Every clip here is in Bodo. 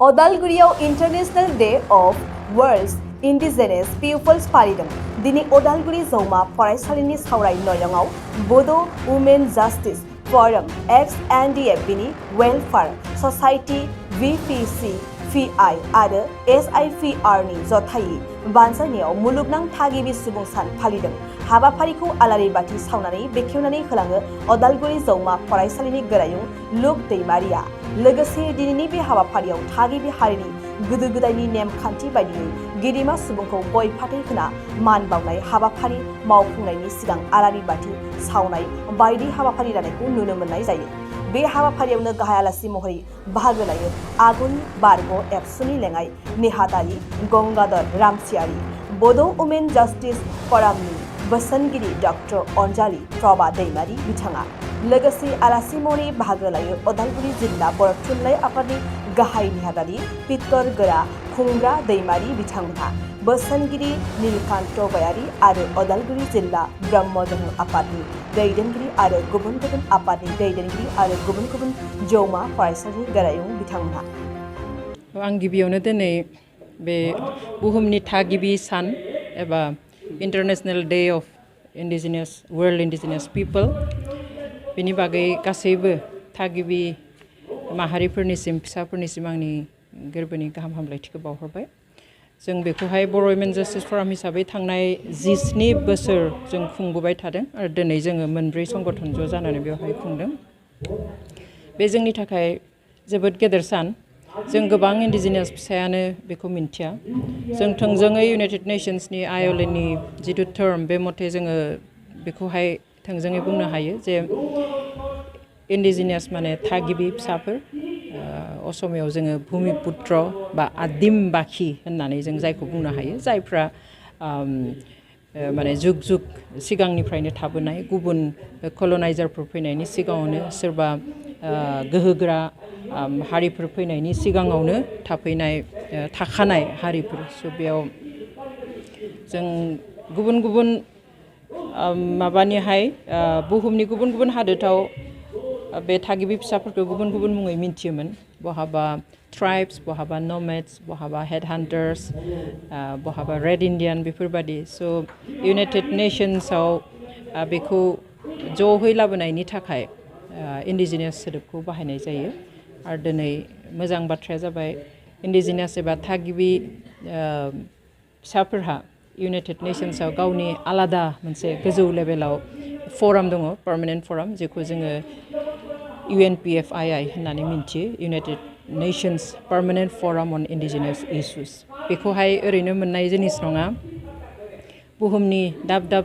Odalguriyaw International Day of World's Indigenous Peoples फालिदों। दिनै अदालगुरि जौमा फरायसालिनि सावराय नयंआव बोडो वुमेन जस्टिस फोरम एक्स-एनडीएफ बिनि वेलफेयर ससाइटी VPC VI आरो SIFR नि जथायै बानजायनायाव मुलुगनां थागिबि सुबुं सान फालिदों। हाबाफारिखौ आलारि बाथि सावनानै बेखेवनानै होलाङो अदालगुरि जौमा फरायसालिनि गोरायुं लुक दैमारिया। लोगोसे दिनैनि बे हाबाफारियाव थागिबि हारिनि गोदो गोदायनि नेमखान्थि बायदियै गेदेमा सुबुंखौ गय फाथै होना मान बावनाय हाबाफारि मावफुंनायनि सिगां आलारि बाथि सावनाय बायदि हाबाफारि लानायखौ नुनो मोननाय जायो। बे हाबाफारियावनो गाहाय आलासि महरै बाहागो लायो आगुनि बारग' एबसुनि लेङाइ नेहाथारि गंगाधर रामसियारि, बोडो वुमेन जस्टिस फोरमनि बोसोनगिरि डक्टर अनजालि प्रभा दैमारि बिथाङा। लोगोसे आलासि महरै बाहागो लायो अदालगुरि जिल्ला बर' थुनलाइ आफादनि गाहाय नेहाथारि पितर गोरा खुंग्रा दैमारि बिथांमोनहा, बोसोनगिरि नीलकान्त गयारि आरो अदालगुरि जिल्ला ब्रह्म धर्म आफादनि दैदेनगिरि आरो गुबुन गुबुन आफादनि दैदेनगिरि आरो गुबुन गुबुन जौमा फरायसालिनि गोरायुं बिथांमोनहा। आं गिबियावनो दिनै बे बुहुमनि थागिबि सान एबा international day of world indigenous people बेनि बागै गासैबो थागिबि माहारिफोरनिसिम फिसाफोरनिसिम आंनि गोरबोनि गाहाम हामलायथिखौ बावहरबाय। जों बेखौहाय बर' वुमेन जस्टिस फोरम हिसाबै थांनाय 17 बोसोर जों खुंबोबाय थादों आरो दिनै जोङो मोनब्रै संगठन ज' जानानै बेवहाय खुंदों। बे जोंनि थाखाय जोबोद गेदेर सान। जों गोबां इन्डिजिनियास फिसायानो बेखौ मिन्थिया। जों थोंजोङै इउनाइटेड नेशन्सनि आय'एलनि जिथु टार्म बे मथे जोङो बेखौहाय थोंजोङै बुंनो हायो जे इन्डिजिनियास माने थागिबि फिसाफोर, असमियाव जोङो भूमिपुत्र बा आदिम बाखि होननानै जों जायखौ बुंनो हायो, जायफ्रा माने जुग जुग सिगांनिफ्रायनो थाबोनाय, गुबुन कलनाइजारफोर फैनायनि सिगाङावनो सोरबा गोहोगोरा हारिफोर फैनायनि सिगाङावनो थाखानाय हारिफोर। स' बेयाव जों गुबुन गुबुन माबानिहाय बुहुमनि गुबुन गुबुन हादोराव बे थागिबि फिसाफोरखौ गुबुन गुबुन मुङै मिन्थियोमोन। बहाबा ट्राइब्स, बहाबा नमेड्स, बहाबा हेड हान्टार्स, बहाबा रेड इन्डियान बेफोरबादि। स' इउनाइटेड नेशन्सआव बेखौ ज'है लाबोनायनि थाखाय इन्डिजिनियास सोदोबखौ बाहायनाय जायो। आरो दिनै मोजां बाथ्राया जाबाय इन्डिजिनियास एबा थागिबि फिसाफोरहा इउनाइटेड नेशन्सआव गावनि आलादा मोनसे गोजौ लेभेलाव फराम दङ, पार्मानेन्ट फराम, जेखौ जोङो UNPFII होननानै मिन्थियो, इउनाइटेड नेशन्स पार्मानेन्ट फराम अन इन्डिजिनियास इस्युज। बेखौहाय ओरैनो मोननाय जिनिस नङा। बुहुमनि दाब दाब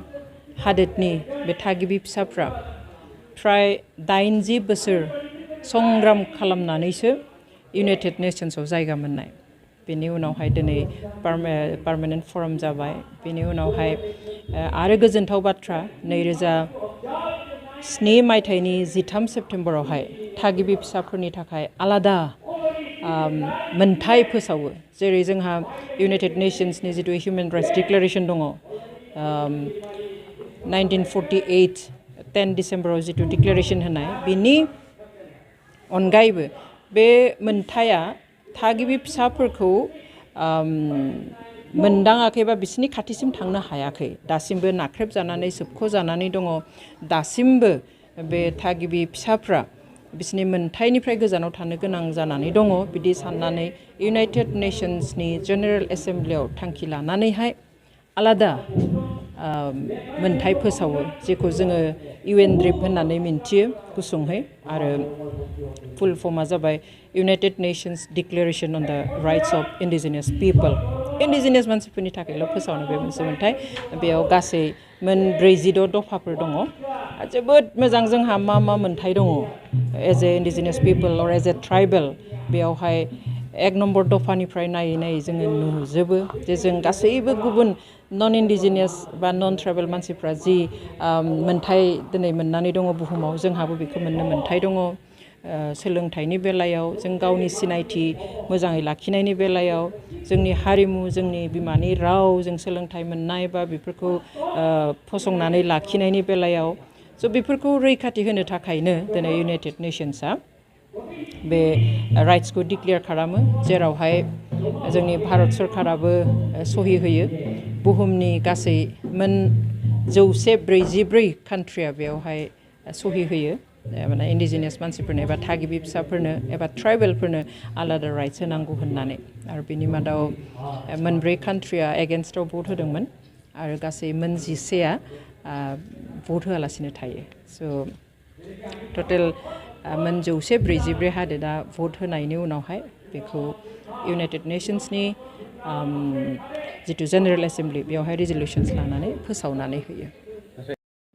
हादोरनि बे थागिबि फिसाफ्रा फ्राय 80 बोसोर संग्राम खालामनानैसो इउनाइटेड नेशन्सआव जायगा मोननाय। बेनि उनावहाय दिनै पार्मानेन्ट फराम जाबाय। बेनि उनावहाय आरो गोजोनथाव बाथ्रा, 2007 मायथाइनि 13 सेप्तेम्बरावहाय थागिबि फिसाफोरनि थाखाय आलादा मोनथाय फोसावो। जेरै जोंहा इउनाइटेड नेशन्सनि जिथु हिउमेन राइट्स डिक्लेरेसन दङ, 1948 10 डिसेम्बराव जिथु डिक्लेरेसन होनाय, बिनि अनगायैबो बे मोनथाया थागिबि फिसाफोरखौ मोनदाङाखै बा बिसोरनि खाथिसिम थांनो हायाखै। दासिमबो नाख्रेबजानानै सोबख'जानानै दङ। दासिमबो बे थागिबि फिसाफ्रा बिसोरनि मोनथायनिफ्राय गोजानाव थानो गोनां जानानै दङ। बिदि साननानै इउनाइटेड नेशन्सनि जेनेरेल एसेम्ब्लियाव थांखि लानानैहाय आलादा मोनथाय फोसावो, जेखौ जोङो UNDRIP होननानै मिन्थियो गुसुंहै, आरो फुल फर्मा जाबाय United nations declaration on the rights of indigenous people. Indigenous मानसिफोरनि थाखायल' फोसावनो बे मोनसे मोनथाय। बेयाव गासै 46 दफाफोर दङ। जोबोद मोजां जोंहा मा मा मोनथाय दङ एज ए इन्डिजिनियास पिपल अर एज ए ट्राइबेल। बेयावहाय 1 नम्बर दफानिफ्राय नायै नायै जोङो नुजोबो जे जों गासैबो गुबुन नन इन्डिजिनियास बा नन ट्राइबेल मानसिफ्रा जि मोनथाय दिनै मोननानै दङ बुहुमाव, जोंहाबो बेखौ मोननो मोनथाय दङ। सोलोंथाइनि बेलायाव, जों गावनि सिनायथि मोजाङै लाखिनायनि बेलायाव, जोंनि हारिमु, जोंनि बिमानि राव, जों सोलोंथाइ मोननाय बा बेफोरखौ फसंनानै लाखिनायनि बेलायाव, स' बेफोरखौ रैखाथि होनो थाखायनो दिनै इउनाइटेड नेशन्सआ बे राइट्सखौ डिक्लेयार खालामो जेरावहाय जोंनि भारत सरकाराबो सहि होयो बुहुमनि गासै मोन 144 कान्ट्रिया बेवहाय सहि होयो माने इन्डिजिनियास मानसिफोरनो एबा थागिबि फिसाफोरनो एबा ट्राइबेलफोरनो आलादा राइट्स होनांगौ होननानै आरो बिनि मादाव मोनब्रै कान्ट्रिया एगेन्स्टआव भट होदोंमोन आरो गासै मोन 11आ भट होआलासिनो थायो स' टटेल मोन 144 हादोरा भट होनायनि उनावहाय बेखौ इउनाइटेड नेशन्सनि जिथु जेनेरेल एसेम्ब्लि बेवहाय रिजलिउसन्स लानानै फोसावनानै होयो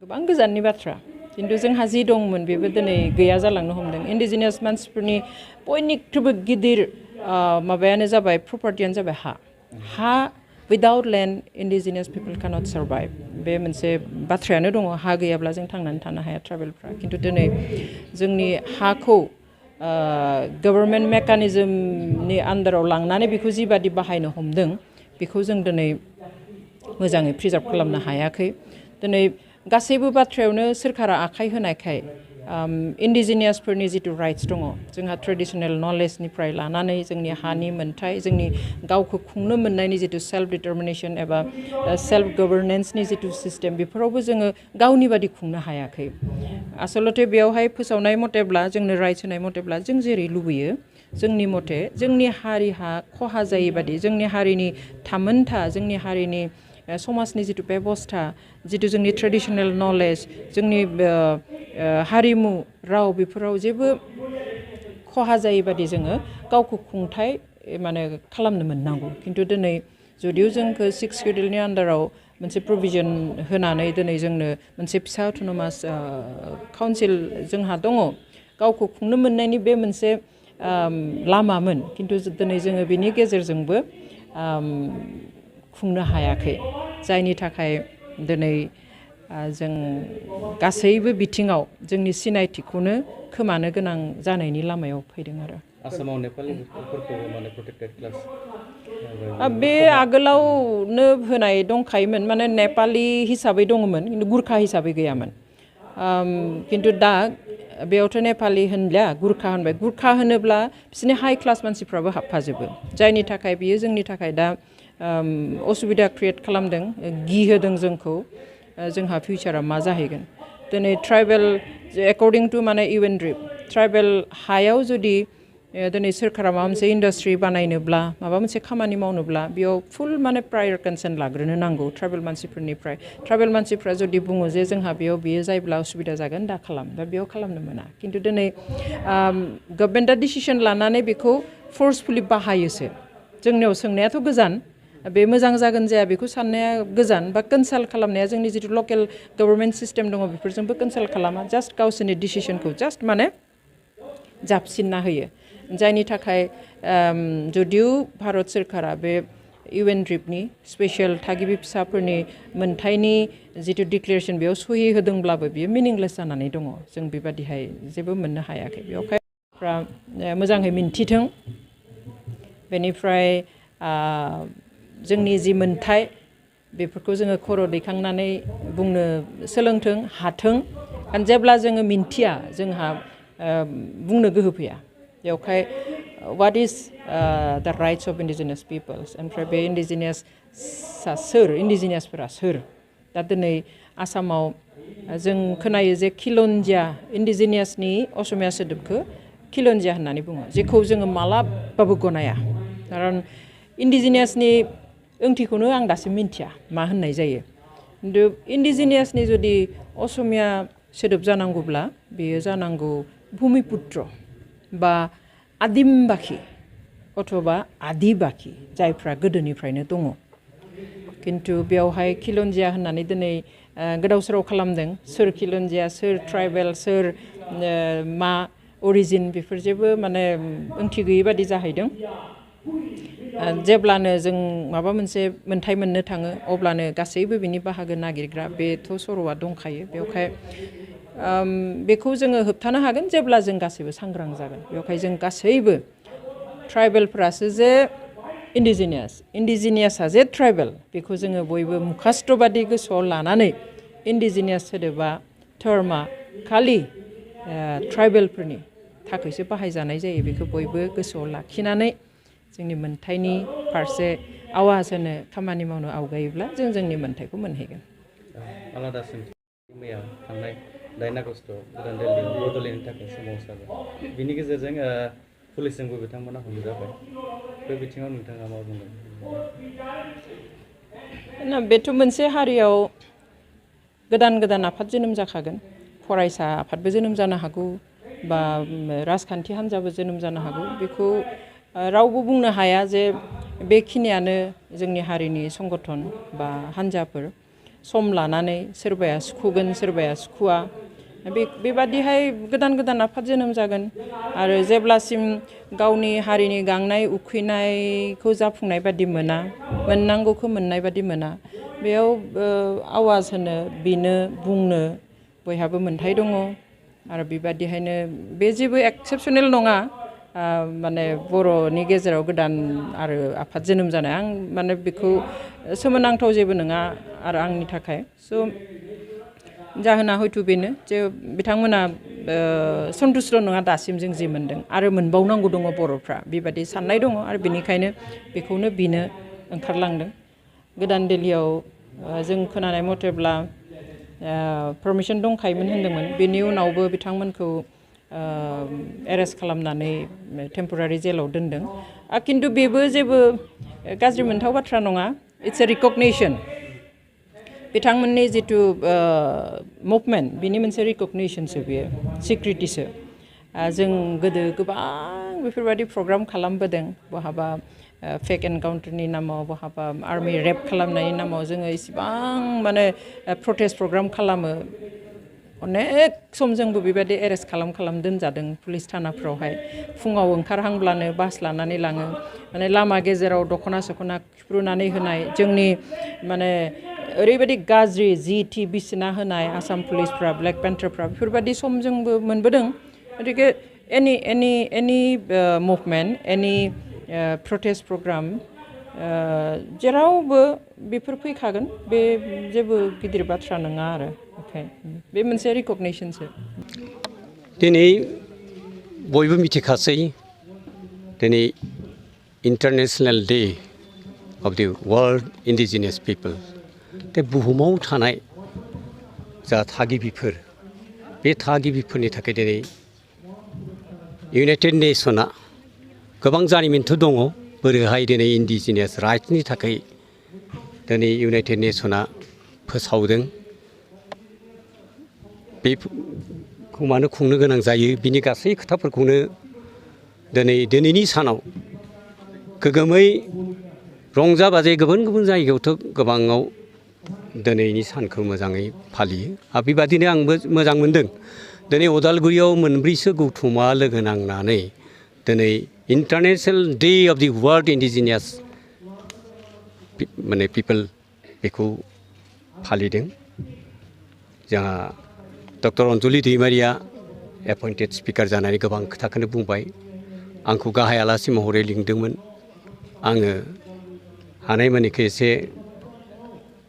गोबां गोजाननि बाथ्रा खिन्थु जोंहा जि दंमोन बेबो दिनै गैया जालांनो हमदों इन्डिजिनियास मानसिफोरनि बयनिख्रुइबो गिदिर माबायानो जाबाय प्रपार्टियानो जाबाय हा विदाउट लेन्ड इन्डिजिनियास पिपल cannot survive बे मोनसे बाथ्रायानो दङ हा गैयाब्ला जों थांनानै थानो हाया ट्राइबेलफ्रा खिन्थु दिनै जोंनि हाखौ गभर्नमेन्ट मेकानिजमनि आन्दाराव लांनानै बेखौ जिबादि बाहायनो हमदों बेखौ जों दिनै मोजाङै प्रिजार्भ खालामनो हायाखै दिनै गासैबो बाथ्रायावनो सोरखारा आखाइ होनायखाय इन्डिजिनियासफोरनि जिथु राइट्स दङ जोंहा ट्रेडिसनेल नलेजनिफ्राय लानानै जोंनि हानि मोन्थाय जोंनि गावखौ खुंनो मोननायनि जिथु सेल्फ डिटारमिनेसन एबा सेल्फ गभर्नेन्सनि जिथु सिस्टेम बेफोरावबो जोङो गावनि बादि खुंनो हायाखै आसलथे बेयावहाय फोसावनाय मथेब्ला जोंनो राइट्स होनाय मथेब्ला जों जेरै लुबैयो जोंनि मथे जोंनि हारिहा खहा जायै बादि जोंनि हारिनि थामोनथा जोंनि हारिनि समाजनि जिथु बेबस्था जिथु जोंनि ट्रेडिसनेल नलेज जोंनि हारिमु राव बेफोराव जेबो खहा जायै बादि जोङो गावखौ खुंथाय माने खालामनो मोननांगौ खिन्थु दिनै जुदिও जोंखौ 6 शेड्युलनि आन्दाराव मोनसे प्रभिजन होनानै दिनै जोंनो मोनसे फिसा अट'नमास काउन्सिल जोंहा दङ गावखौ खुंनो मोननायनि बे मोनसे लामामोन खिन्थु दिनै जोङो बेनि गेजेरजोंबो खुंनो हायाखै जायनि थाखाय दिनै जों गासैबो बिथिङाव जोंनि सिनायथिखौनो खोमानो गोनां जानायनि लामायाव फैदों आरो आसामाव नेपालिफोरखौ माने प्रोटेक्टेड क्लास बे आगोलावनो होनाय दंखायोमोन माने नेपालि हिसाबै दङमोन खिन्थु गुरखा हिसाबै गैयामोन खिन्थु दा बेयावथ' नेपालि होनलिया गुरखा होनबाय गुरखा होनोब्ला बिसोरनि हाइ क्लास मानसिफ्राबो हाबफाजोबो जायनि थाखाय बियो जोंनि थाखाय दा असुबिदा क्रिएट खालामदों गिहोदों जोंखौ जोंहा फिउचारा मा जाहैगोन दिनै ट्राइबेल एकर्डिं टु माने इउएनड्रिप ट्राइबेल हायाव जुदि दिनै सोरखारा माबा मोनसे इन्डास्ट्रि बानायनोब्ला माबा मोनसे खामानि मावनोब्ला बेयाव फुल माने प्रायर कनसेन्ट लाग्रोनो नांगौ ट्राइबेल मानसिफोरनिफ्राय ट्राइबेल मानसिफ्रा जुदि बुङो जे जोंहा बेयाव बियो जायोब्ला असुबिदा जागोन दा खालाम दा बेयाव खालामनो मोना खिन्थु दिनै गभर्नमेन्टआ डिसिसन लानानै बेखौ फर्सफुलि बाहायोसो जोंनियाव सोंनायाथ' गोजान बे मोजां जागोन जाया बेखौ साननाया गोजान बा कनसाल्ट खालामनाया जोंनि जिथु लकेल गभर्नमेन्ट सिस्टेम दङ बेफोरजोंबो कनसाल्ट खालामा जास्ट गावसोरनि डिसिसनखौ जास्ट माने जाबसिनना होयो जायनि थाखाय जुदिও भारत सोरखारा बे इउएनड्रिपनि स्पेशल थागिबि फिसाफोरनि मोन्थायनि जिथु डिक्लेरेसन बेयाव सहि होदोंब्लाबो बियो मिनिंलेस जानानै दङ जों बेबादिहाय जेबो मोननो हायाखै बेवहाय मोजाङै मिन्थिथों बेनिफ्राय जोंनि जि मोन्थाय बेफोरखौ जोङो खर' दैखांनानै बुंनो सोलोंथों हाथों जेब्ला जोङो मिन्थिया जोंहा बुंनो गोहो फैया बेवहाय what is the rights of indigenous peoples ओमफ्राय बे इन्डिजिनियासआ सोर इन्डिजिनियासफोरा सोर दा दिनै आसामाव जों खोनायो जे खिलन्जिया इन्डिजिनियासनि असमिया सोदोबखौ खिलन्जिया होननानै बुङो जेखौ जोङो मालाबाबो गनाया खारन इन्डिजिनियासनि ओंथिखौनो आं दासिम मिन्थिया मा होननाय जायो खिन्थु इन्डिजिनियासनि जुदि असमिया सोदोब जानांगौब्ला बेयो जानांगौ भुमिपुत्र बा आदिमबाखि अथवा आदिबाखि जायफ्रा गोदोनिफ्रायनो दङ खिन्थु बेवहाय खिलन्जिया होननानै दिनै गोदाव सोराव खालामदों सोर खिलन्जिया सोर ट्राइबेल सोर मा अरिजिन बेफोर जेबो माने ओंथि गैयै बादि जाहैदों जेब्लानो जों माबा मोनसे मोन्थाय मोननो थाङो अब्लानो गासैबो बिनि बाहागो नागिरग्रा बेथ' सर'आ दंखायो बेवहाय बेखौ जोङो होबथानो हागोन जेब्ला जों गासैबो सांग्रां जागोन बेवहाय जों गासैबो ट्राइबेलफ्रासो जे इन्डिजिनियासआ जे ट्राइबेल बेखौ जोङो बयबो मुखास्त्रबादि गोसोआव लानानै इन्डिजिनियास सोदोबा टार्मा खालि ट्राइबेलफोरनि थाखायसो बाहायजानाय जायो बेखौ बयबो गोसोआव लाखिनानै जोंनि मोन्थाइनि फारसे आवाज होनो खामानि मावनो आवगायोब्ला जों जोंनि मोन्थाइखौ मोनहैगोन। आलादा सोंथि मैया थांनाय 8 आगस्टआव गोदान दिल्लीयाव बड'लेण्डनि थाखाय सोमावसारबाय बिनि गेजेरजों पुलिसजोंबो बिथांमोना हमजाबाय बे बिथिङाव नोंथाङा मा बुंगोन? बेथ' मोनसे हारियाव गोदान गोदान आफाद जोनोम जाखागोन फरायसा आफादबो जोनोम जानो हागौ बा राजखान्थि हान्जाबो जोनोम जानो हागौ बेखौ रावबो बुंनो हाया जे बेखिनियानो जोंनि हारिनि संगठन बा हान्जाफोर सम लानानै सोरबाया सुखुगोन सोरबाया सुखुवा बेबादिहाय गोदान गोदान आफाद जोनोम जागोन आरो जेब्लासिम गावनि हारिनि गांनाय उखैनायखौ जाफुंनाय बादि मोना मोननांगौखौ मोननाय बादि मोना बेयाव आवाज होनो बिनो बुंनो बयहाबो मोन्थाय दङ आरो बेबादिहायनो बे जेबो एक्सेपसनेल नङा माने बर'नि गेजेराव गोदान आरो आफाद जोनोम जानाय आं माने बेखौ सोमोनांथाव जेबो नङा आरो आंनि थाखाय स' जाहोना हयथ' बेनो जे बिथांमोना सन्थुस्ट' नङा दासिम जों जि मोन्दों आरो मोनबावनांगौ दङ बर'फ्रा बेबादि साननाय दङ आरो बेनिखायनो बेखौनो बिनो ओंखारलांदों गोदान दिल्लीयाव जों खोनानाय मथेब्ला पारमिसन दंखायोमोन होन्दोंमोन बेनि उनावबो बिथांमोनखौ एरेस्ट खालामनानै टेम्परारि जेलाव दोनदों खिन्थु बेबो जेबो गाज्रि मोनथाव बाथ्रा नङा इट्स ए रिकगनिसन बिथांमोननि जिथु मुभमेन्ट बिनि मोनसे रिकगनिसनसो बेयो सिक्रिटिसो जों गोदो गोबां बेफोरबायदि प्रग्राम खालामबोदों बहाबा फेक एनकाउन्टारनि नामाव बहाबा आर्मि रेप खालामनायनि नामाव जोङो इसिबां माने प्रटेस्ट प्रग्राम खालामो अनेक सम जोंबो बेबायदि एरेस्ट खालाम दोनजादों पुलिस थानाफ्रावहाय फुङाव ओंखारहांब्लानो बास लानानै लाङो माने लामा गेजेराव दख'ना सख'ना खुफ्रुनानै होनाय जोंनि माने ओरैबायदि गाज्रि जिटि बिसिना होनाय आसाम पुलिसफ्रा ब्लेक पेन्टारफ्रा बेफोरबायदि सम जोंबो मोनबोदों गतिके एनि मुभमेन्ट एनि प्रटेस्ट प्रग्राम जेरावबो बेफोर फैखागोन बे जेबो गिदिर बाथ्रा नङा आरो बे मोनसे रिकगनिसनसो दिनै बयबो मिथिखासै दिनै international day of the world indigenous people बे बुहुमाव थानाय जा थागिबिफोर बे थागिबिफोरनि थाखाय दिनै इउनाइटेड नेसना गोबां जारिमिनथ' दङ बोरैहाय दिनै इन्डिजिनियास राइट्सनि थाखाय दिनै इउनाइटेड नेसना फोसावदों बेखौ मानो खुंनो गोनां जायो बिनि गासै खोथाफोरखौनो दिनैनि सानाव गोगोमै रंजा बाजायै गुबुन गुबुन जायगायावथ' गोबाङाव दिनैनि सानखौ मोजाङै फालियो आरो बेबादिनो आंबो मोजां मोनदों दिनै उदालगुरियाव मोनब्रैसो गौथुमा लोगो नांनानै दिनै international day of the world indigenous माने पिपोल बेखौ फालिदों जोंहा डक्टर अनजलि दैमारिया एपइन्टेड स्पिकार जानानै गोबां खोथाखौनो बुंबाय आंखौ गाहाय आलासि महरै लिंदोंमोन आङो हानायमानिखौ एसे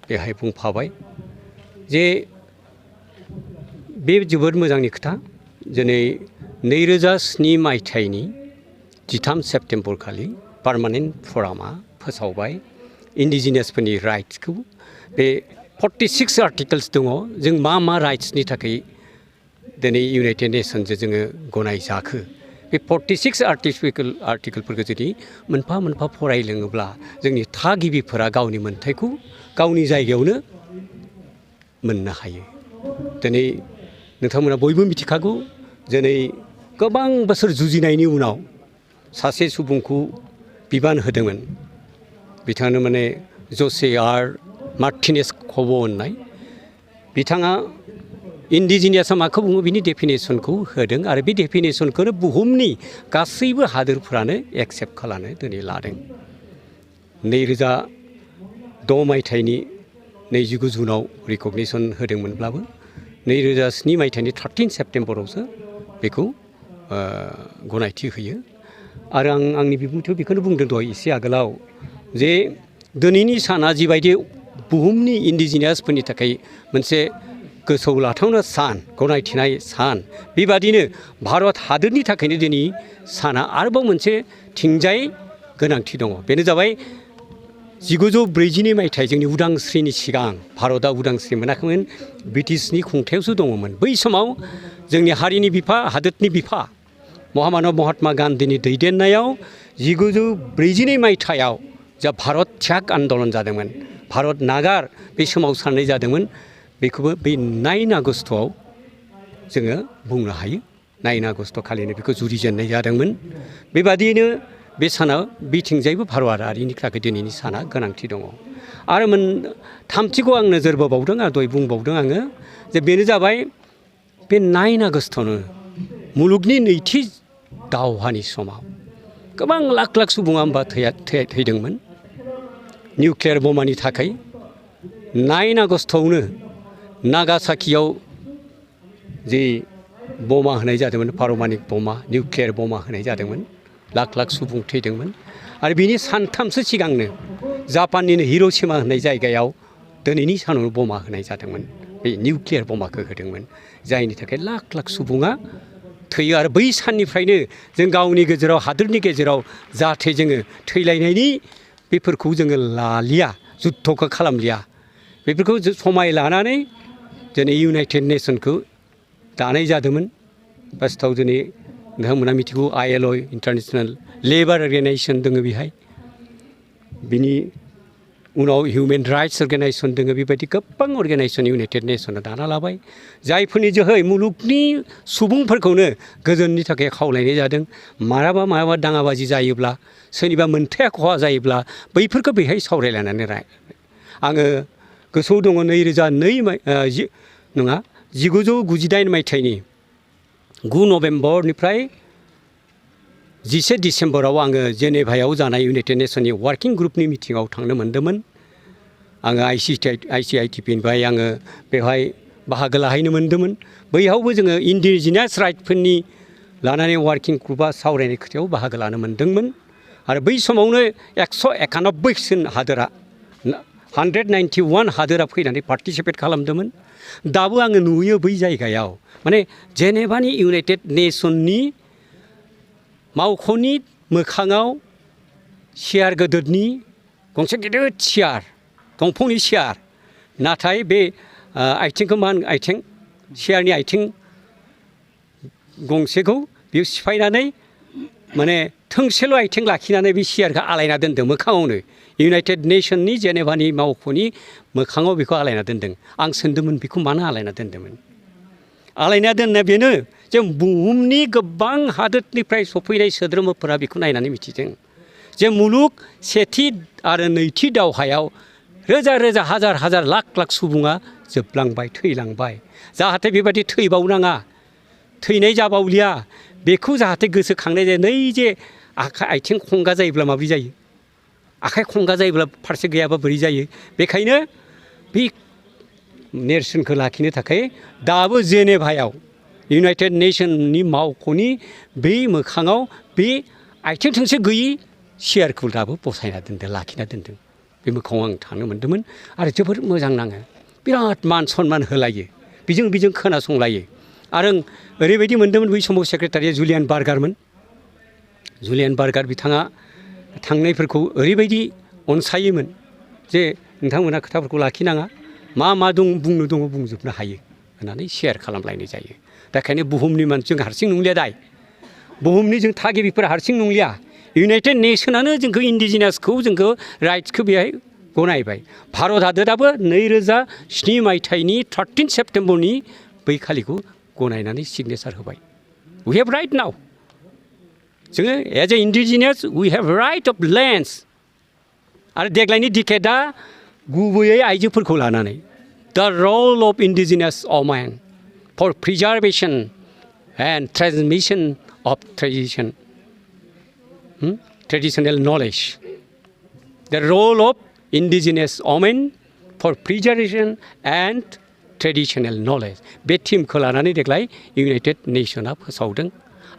बेहाय बुंफाबाय जे बे जोबोद मोजांनि खोथा दिनै 2007 मायथाइनि 13 सेप्तेम्बर खालि पार्मानेन्ट फरामा फोसावबाय इन्डिजिनियासफोरनि राइट्सखौ बे 46 आर्टिकल्स दङ जों मा राइट्सनि थाखाय दिनै इउनाइटेड नेसनजों जोङो गनायजाखो बे 46 आर्टिकलफोरखौ जुदि मोनफा मोनफा फरायलोङोब्ला जोंनि थागिबिफोरा गावनि मोन्थायखौ गावनि जायगायावनो मोननो हायो दिनै नोंथांमोना बयबो मिथिखागौ दिनै गोबां बोसोर जुजिनायनि उनाव सासे सुबुंखौ बिबान होदोंमोन बिथाङानो माने जसे आर मार्टिनेस कब' होननाय बिथाङा इन्डिजिनियासा माखौ बुङो बिनि डेफिनेसनखौ होदों आरो बे डेफिनेसनखौनो बुहुमनि गासैबो हादोरफ्रानो एक्सेप्ट खालामनो दिनै लादों 2006 मायथाइनि 29 जुनाव रिकगनिसन होदोंमोनब्लाबो 2007 मायथाइनि 13 सेप्तेम्बरावसो बेखौ गनायथि होयो आरो आं आंनि बिबुंथियाव बेखौनो बुंदों दहाय एसे आगोलाव जे दिनैनि साना जिबायदि बुहुमनि इन्डिजिनियासफोरनि थाखाय मोनसे गोसोआव लाथावना सान गनायथिनाय सान बेबादिनो भारत हादोरनि थाखायनो दिनै साना आरोबाव मोनसे थिंजाय गोनांथि दङ बेनो जाबाय 1942 मायथाइ जोंनि उदांस्रिनि सिगां भारतआ उदांस्रि मोनाखैमोन ब्रिटिशनि खुंथायावसो दङमोन बै समाव जोंनि हारिनि बिफा हादोरनि बिफा महात्मा गान्धीनि दैदेननायाव 1942 मायथाइयाव जा भारत त्याग आन्दलन जादोंमोन भारत नागार बे समाव साननाय जादोंमोन बेखौबो बै 9 आगस्टआव जोङो बुंनो हायो 9 आगस्ट खालिनो बेखौ जुरिजेननाय जादोंमोन बेबादियैनो बे साना बिथिंजायबो भारतारिनि थाखाय दिनैनि साना गोनांथि दङ आरो थामथिखौ आं नोजोर बोबावदों आरो दहाय बुंबावदों आङो जे बेनो जाबाय बे 9 आगस्टआवनो मुलुगनि नैथि दावहानि समाव गोबां लाख लाख सुबुङा होमबा थैदोंमोन निउक्लियार बमानि थाखाय 9 आगस्टआवनो नागासाकियाव जि बमा होनाय जादोंमोन पारमाणिक बमा निउक्लियार बमा होनाय जादोंमोन लाख लाख सुबुं थैदोंमोन आरो बिनि सानथामसो सिगांनो जापाननिनो हिर'शिमा होननाय जायगायाव दिनैनि सानावनो बमा होनाय जादोंमोन बे निउक्लियार बमाखौ होदोंमोन जायनि थाखाय लाख लाख सुबुङा थैयो आरो बै साननिफ्रायनो जों गावनि गेजेराव हादोरनि गेजेराव जाहाथे जोङो थैलायनायनि बेफोरखौ जोङो लालिया जुद्धखौ खालामलिया बेफोरखौ समाय लानानै दिनै इउनाइटेड नेसनखौ दानाय जादोंमोन फार्स्टआव दिनै नोंथांमोना मिथिगौ ILO इन्टारनेशनेल लेबार अर्गेनाइजेसन दङ बेहाय बिनि उनाव हिउमेन राइट्स अर्गेनाइजेसन दङ बेबायदि गोबां अर्गेनाइजेसन इउनाइटेड नेसना दाना लाबाय जायफोरनि जोहै मुलुगनि सुबुंफोरखौनो गोजोननि थाखाय खावलायनाय जादों मालाबा दाङाबाजि जायोब्ला सोरनिबा मोनथाया खहा जायोब्ला बैफोरखौ बेहाय सावरायलायनानै आङो गोसोआव दङ 1998 मायथाइनि 9 नभेम्बरनिफ्राय 11 डिसेम्बराव आङो जेनेभायाव जानाय इउनाइटेड नेसननि वार्किं ग्रुपनि मिटिङाव थांनो मोन्दोंमोन आङो ICITPनिफ्राय आङो बेवहाय बाहागो लाहैनो मोन्दोंमोन बैयावबो जोङो इन्डिजिनास राइटफोरनि लानानै वार्किं ग्रुपआ सावरायनाय खोथायाव बाहागो लानो मोन्दोंमोन आरो बै समावनो 191 हादोरा 191 हादोरा फैनानै पार्टिसिपेट खालामदोंमोन दाबो आङो नुयो बै जायगायाव माने जेनेभानि इउनाइटेड नेसननि मावख'नि मोखाङाव सियार गोदोरनि गंसे गिदिर सियार दंफांनि सियार नाथाय बे आथिंखौ आथिं सियारनि आथिं गंसेखौ बेयाव सिफायनानै माने थोंसेल' आथिं लाखिनानै बे सियारखौ आलायना दोनदों मोखाङावनो इउनाइटेड नेसननि जेनेभानि मावख'नि मोखाङाव बेखौ आलायना दोनदों आं सोंदोंमोन बेखौ मानो आलायना दोनदोंमोन आलायना दोननाया बेनो जे बुहुमनि गोबां हादोरनिफ्राय सफैनाय सोद्रोमाफोरा बेखौ नायनानै मिथिदों जे मुलुग सेथि आरो नैथि दावहायाव रोजा रोजा हाजार हाजार लाख लाख सुबुङा जोबलांबाय थैलांबाय जाहाथे बेबायदि थैबावनाङा थैनाय जाबावलिया बेखौ जाहाथे गोसोखांनाय जायो नै जे आथिं खंगा जायोब्ला माब्रै जायो आखाइ खंगा जायोब्ला फारसे गैयाबा बोरै जायो बेखायनो बे नेरसोनखौ लाखिनो थाखाय दाबो जेनेभायाव इउनाइटेड नेसननि मावख'नि बै मोखाङाव बे आथिं थोंसे गैयि सियारखौ दाबो बसायना दोनदों लाखिना दोनदों बे मोखाङाव आं थांनो मोन्दोंमोन आरो जोबोद मोजां नाङो बिराद मान सनमान होलायो बिजों खोनासंलायो आरो ओरैबायदि मोन्दोंमोन बै समाव सेक्रेटारिया जुलियान बार्गार बिथाङा थांनायफोरखौ ओरैबायदि अनसायोमोन जे नोंथांमोना खोथाफोरखौ लाखिनाङा मा दं बुंनो दङ बुंजोबनो हायो होननानै शेयार खालामलायनाय जायो दा बेखायनो बुहुमनि मानसिजों हारसिं नंलिया दाय बुहुमनि जों थागिबिफोरा हारसिं नंलिया इउनाइटेड नेसनानो जोंखौ इन्डिजिनासखौ जोंखौ राइट्सखौ बेहाय गनायबाय भारत हादोराबो 2007 मायथाइनि 13 सेप्टेम्बरनि बै खालिखौ गनायनानै सिगनेसार होबाय वी हेभ राइट नाउ जोङो as a indigenous we have right of lands आरो देग्लायनि डिकेटआ गुबैयै आइजोफोरखौ लानानै the role of indigenous women for preservation and transmission of traditional knowledge the role of indigenous women for preservation and traditional knowledge बे थिमखौ लानानै देग्लाय इउनाइटेड नेसना फोसावदों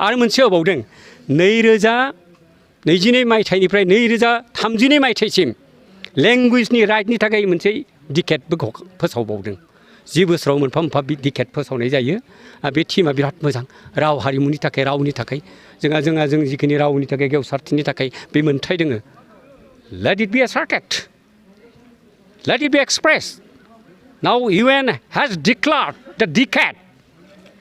आरो मोनसे होबावदों 2022 मायथाइनिफ्राय 2032 मायथाइसिम लेंगुवेजनि राइटनि थाखाय मोनसे डिकेटबो फोसावबावदों 10 बोसोराव मोनफा मोनफा डिकेट फोसावनाय जायो बे टीमा बिराद मोजां राव हारिमुनि थाखाय रावनि थाखाय जों जिखिनि रावनि थाखाय गेवसारथिनि थाखाय बे मोन्थाय दोङो let it be asserted let it be expressed now UN has declared the decade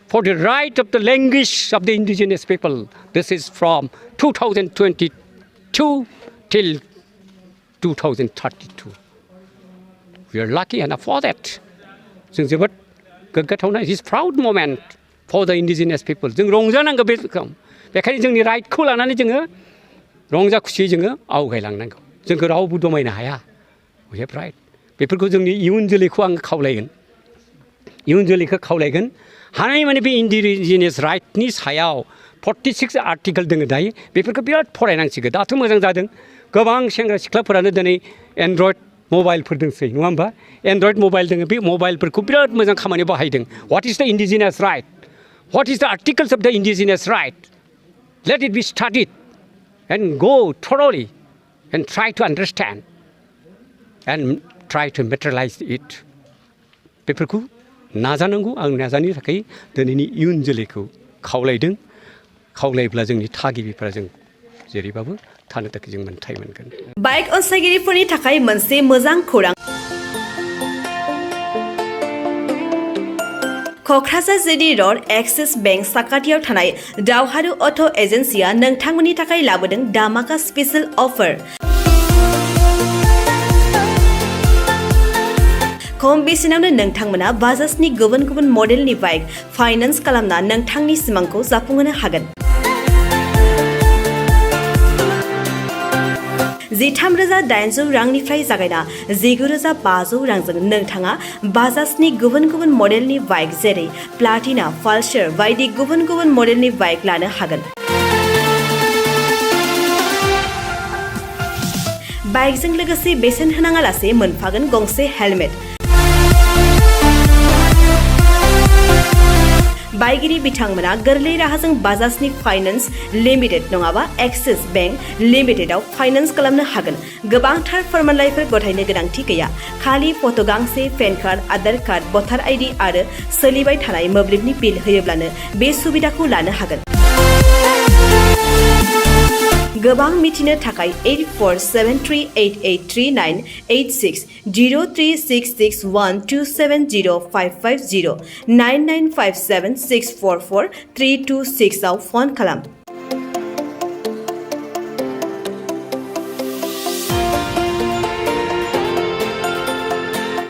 for the right of the language of the indigenous people this is from 2022 till 2032 we are lucky enough for that जों जोबोद गोग्गाथावना it is proud moment for the indigenous people जों रंजानांगौ बेखायनो जोंनि राइटखौ लानानै जोङो रंजा खुसियै जोङो आवगायलांनांगौ जोंखौ रावबो दमायनो हाया we have right बेफोरखौ जोंनि इयुन जोलैखौ आं खावलायगोन हानायमानि बे इन्डिजिनियास राइटनि सायाव 46 आर्टिकेल दङ दायो बेफोरखौ बिराद फरायनांसिगौ दाथ' मोजां जादों गोबां सेंग्रा सिख्लाफोरानो दिनै एन्ड्रइड मबाइलफोर दंसै नङा होमबा एन्ड्रइड मबाइल दङ बे मबाइलफोरखौ बिराद मोजां खामानियाव बाहायदों व्हाट इज द इन्डिजिनियास राइट व्हाट इज द आर्टिकल्स अफ द indigenous right let it be studied and go thoroughly and try to understand and try to materialize it बेफोरखौ नाजानांगौ आं नाजानो थाखाय दिनैनि इयुन जोलैखौ खावलायोब्ला जोंनि थागिबिफोरा जों जेरैबाबो थानो थाखाय जों मोन्थाय मोनगोन बाइक अनसायगिरिफोरनि थाखाय मोनसे मोजां खौरां Kokrajhar GD road axis bank साखाथियाव थानाय दावहारु अट' एजेन्सिया नोंथांमोननि थाखाय लाबोदों दामाका स्पेशेल अफार खम बेसेनावनो नोंथांमोना बाजाजनि गुबुन गुबुन मडेलनि बाइक फाइनान्स खालामना नोंथांनि सिमांखौ जाफुंहोनो हागोन 13,800 रांनिफ्राय जागायना 19,500 रांजों नोंथाङा बाजाजनि गुबुन गुबुन मडेलनि बाइक जेरै प्लाटिना पालसार बायदि गुबुन गुबुन मडेलनि बाइक लानो हागोन बाइकजों लोगोसे बेसेन होनाङालासे मोनफागोन गंसे हेलमेट बाइगिरि बिथांमोना गोरलै राहाजों बाजाजनि फाइनान्स लिमिटेड नङाबा एक्सिस बेंक लिमिटेडआव फाइनान्स खालामनो हागोन गोबांथार फोरमानलाइफोर गथायनो गोनांथि गैया खालि फट' गांसे पेन कार्ड आधार कार्ड भटार आइडि आरो सोलिबाय थानाय मोब्लिबनि बिल होयोब्लानो बे सुबिदाखौ लानो हागोन गोबां मिथिनो थाखाय 8473883986 03661270550 9957644326 आव फन खालाम